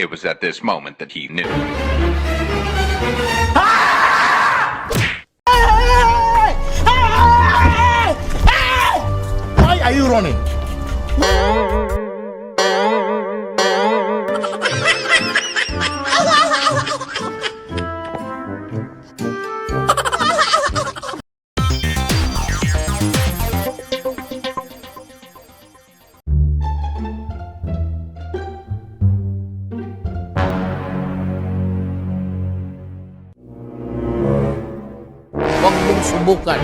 It was at this moment that he knew. Why are you running? Huwag mong subukan.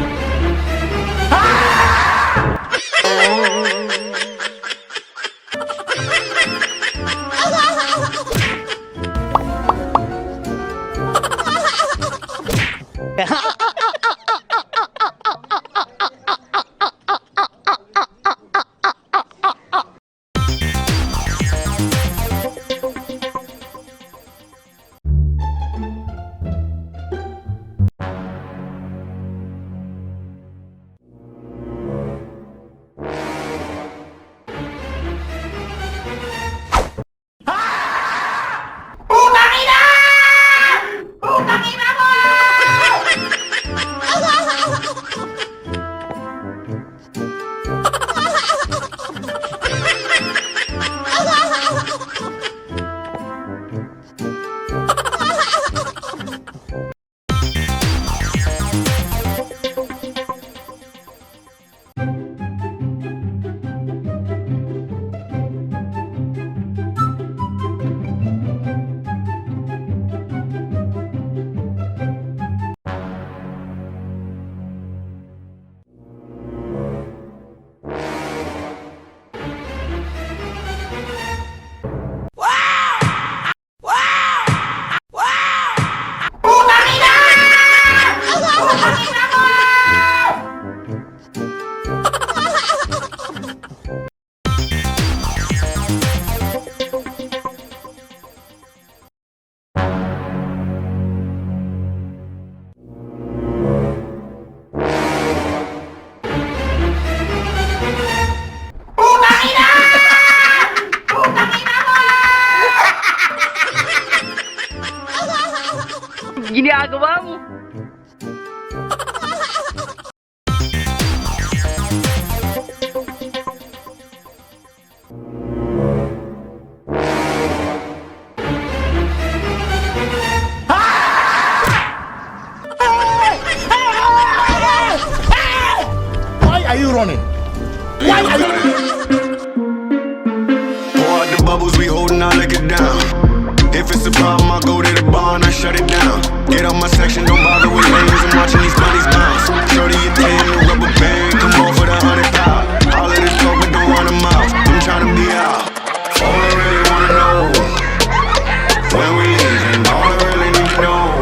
Ginagawa mo. Why are you running? Why are you Pour out the bubbles, we holding our liquor down. If it's a problem, I go to the bar and I shut it down. Get out my section, don't bother with names. I'm watching these bunnies bounce. Shorty a 10, the rubber band, come on for the 100 pound. All of the talk, but don't run them out. I'm tryna be out. All I really wanna know, when we leaving. All I really need to know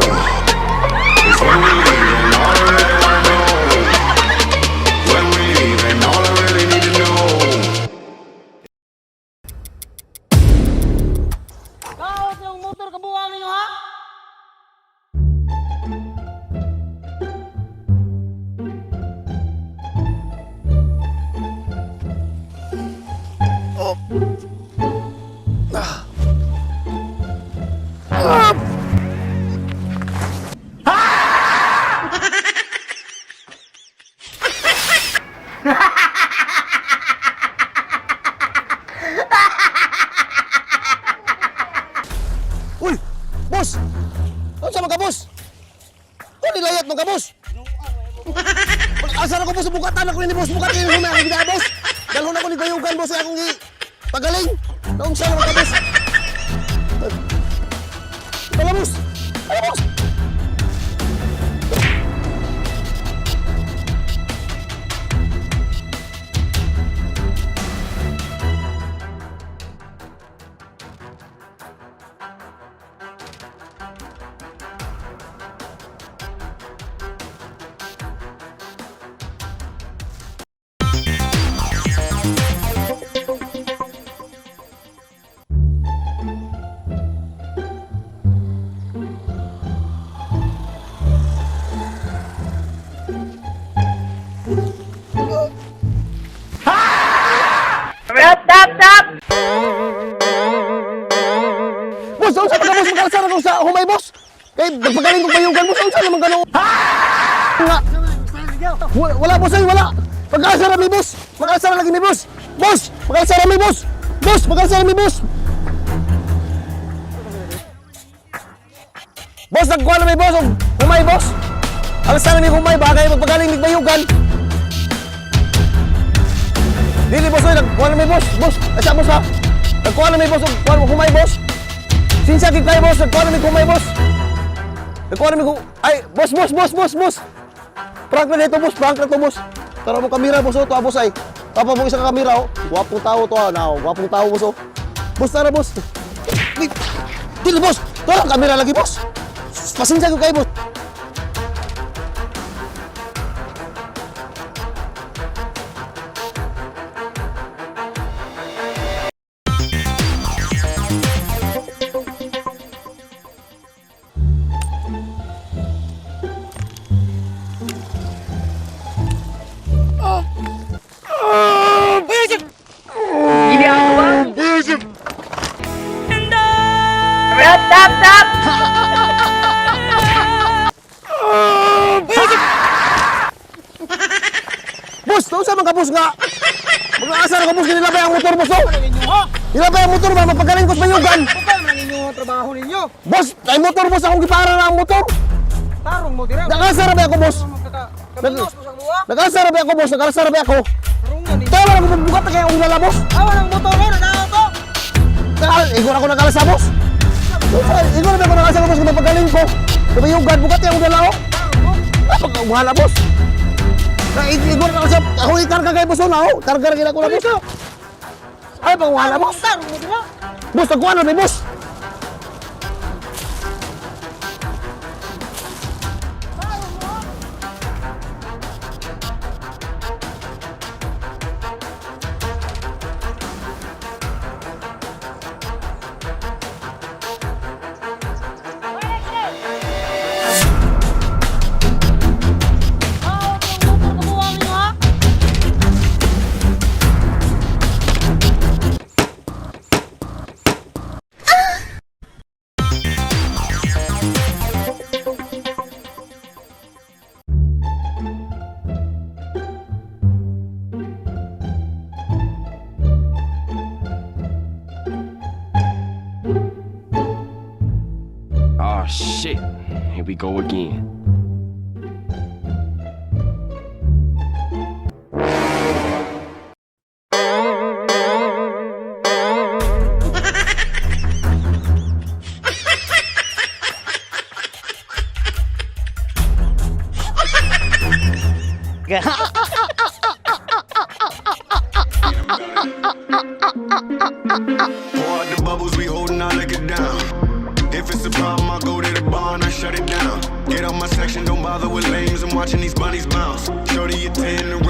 is when we leaving. All I really wanna know, when we leaving. All I really need to know. Kaot yung motor kabuang ninyo ha? Uy! Boss! Ano sa mga boss? Ano nilayat mga boss? Asa na ko boss? Bukatan ako ni boss. Bukatan ni akong gina boss. Dalhon ako ni Bayugan boss. Akong gi pagaling. Naunsa na mga boss? Tala boss! Tala boss! Kay magpagaling ko bayugan, boss. Unsa naman gano? Nga. Wala, wala, boss, ay, wala. Pag-asa ra mi, boss. Mag-asa ra lagi mi, boss. Boss, mag-asa ra mi, boss. Boss, mag-asa ra mi, boss. Boss, nagkuha na mi, boss. Og humay, boss. Alsa na mi humay, bagay magpagaling mig bayugan. Dili, boss, oy, nagkuha na mi, boss. Boss, asa, boss, ha? Nagkuha na mi, boss, og kuha humay, boss. Sinsa gid kayo, boss, nagkuha na mi humay, boss. Nagkuha na mi ay, boss, boss, boss, boss, boss. Prank na dito, boss. Prank na to, boss. Tara mo kamera, boss. Oh, to, ah, boss, ay. Tapa mo isang kamera, oh. Gwapong tao to, ah. Now, gwapong tao, boss, oh. Boss, tara, boss. Wait. Dili, boss. Tara, kamera lagi, boss. Pasensya ko kayo, boss. Stop, stop, stop! Boss, nausa man ka, boss, nga. Mag-aasa na ka, boss. Nilabay ang motor, boss, oh. Nilabay ang motor, ba? Magpagaling ko sa bayugan. Buka man ang inyong trabaho ninyo. Boss, ay motor, boss. Akong gipara na ang motor. Tarong mo dira. Nag-asa ra ba ako, boss? Kaminos mo sa luwa. Nag-asa ra ba ako, boss? Nag-asa ra ba ako? Tarungan ninyo. Tawa na ko magbugat na kaya akong dala, boss. Awa ng motor mo, nanao to. Igor ako nagalasa, boss. Igor na ako nagalasa, boss. Kung mapagaling ko. Kabayugan, bukat yung dala, oh. Napakamuhala, boss. Na, igor na kasi. Ako ikarga kay boss, oh, na, oh. Karga rin ako na, boss. Ay, pangwala, boss. Tarong mo dira. Boss, nagkuha na, boss. Kaot yung motor kabuang ninyo ha. Oh shit. Here we go again. Pour out the bubbles, we holding our liquor down. If it's a problem, I go to the bar and I shut it down. Get out my section, don't bother with lames. I'm watching these bunnies bounce. Shorty, a 10, the rubber.